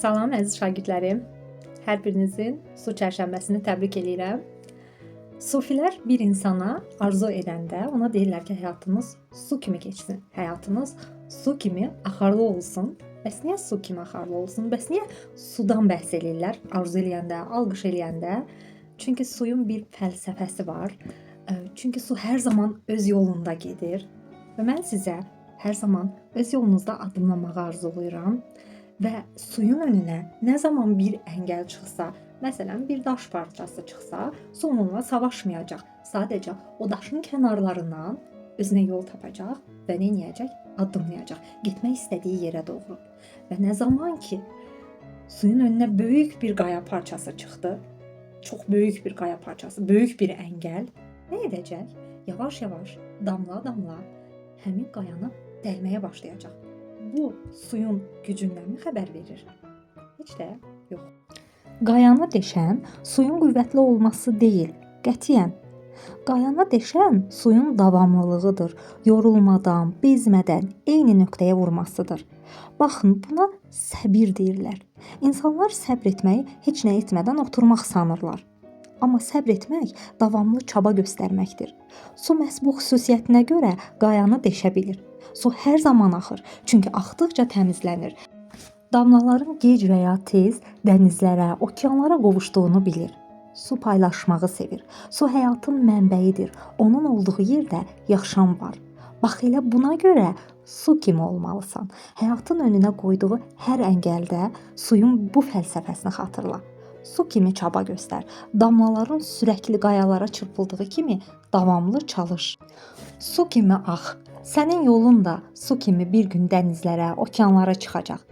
Salam əziz şagirdlərim. Hər birinizin su çərşənbəsini təbrik eləyirəm. Sufilər bir insana arzu edəndə ona deyirlər ki, həyatınız su kimi keçsin. Həyatınız su kimi axarlı olsun. Bəs niyə su kimi axarlı olsun? Bəs niyə sudan bəhs eləyirlər arzu eləyəndə, alqış eləyəndə? Çünki suyun bir fəlsəfəsi var. Çünki su hər zaman öz yolunda gedir. Və mən sizə hər zaman öz yolunuzda addımlamağı arzulayıram. Və suyun önünə nə zaman bir əngəl çıxsa, məsələn, bir daş parçası çıxsa, su onunla savaşmayacaq. Sadəcə o daşın kənarlarından özünə yol tapacaq və nə edəcək? Addımlayacaq. Getmək istədiyi yerə doğru. Və nə zaman ki suyun önünə böyük bir qaya parçası çıxdı, çox böyük bir qaya parçası, böyük bir əngəl, nə edəcək? Yavaş-yavaş, damla-damla həmin qayanı dəlməyə başlayacaq. Bu suyun gücündənmi xəbər verir? Heç də yox. Qayanı deşən suyun qüvvətli olması deyil, qətiyyən. Qayanı deşən suyun davamlılığıdır. Yorulmadan, bezmədən eyni nöqtəyə vurmasıdır. Baxın, buna səbir deyirlər. İnsanlar səbr etməyi heç nə etmədən oturmaq sanırlar. Amma səbr etmək davamlı çaba göstərməkdir. Su məhz bu xüsusiyyətinə görə qayanı deşə bilir. Su hər zaman axır, çünki axdıqca təmizlənir. Damlaların gec və ya tez dənizlərə, okeanlara qovuşduğunu bilir. Su paylaşmağı sevir. Su həyatın mənbəyidir. Onun olduğu yerdə yaşam var. Bax elə buna görə su kimi olmalısan. Həyatın önünə qoyduğu hər əngəldə suyun bu fəlsəfəsini xatırla. Su kimi çaba göstər. Damlaların sürəkli qayalara çırpıldığı kimi davamlı çalış. Su kimi ax. Sənin yolun da su kimi bir gün dənizlərə, okeanlara çıxacaq.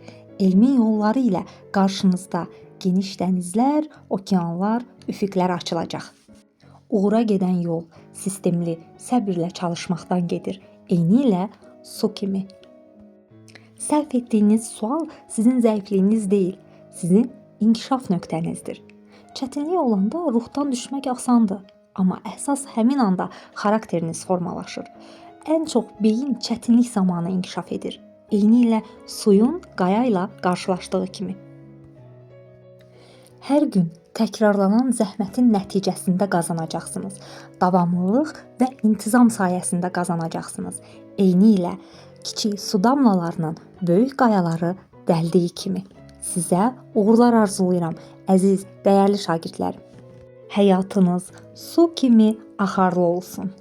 Elmin yolları ilə qarşınızda geniş dənizlər, okeanlar, üfüqlər açılacaq. Uğura gedən yol sistemli, səbirlə çalışmaqdan gedir. Eynilə su kimi. Səhv etdiyiniz sual sizin zəifliyiniz deyil, sizin inkişaf nöqtənizdir. Çətinlik olanda ruhdan düşmək asandır, amma əsas həmin anda xarakteriniz formalaşır. Ən çox beyin çətinlik zamanı inkişaf edir. Eynilə suyun qaya ilə qarşılaşdığı kimi. Hər gün təkrarlanan zəhmətin nəticəsində qazanacaqsınız. Davamlılıq və intizam sayəsində qazanacaqsınız. Eynilə kiçik su damlalarının böyük qayaları dəldiyi kimi. Sizə uğurlar arzulayıram, əziz, dəyərli şagirdlərim. Həyatınız su kimi axarlı olsun.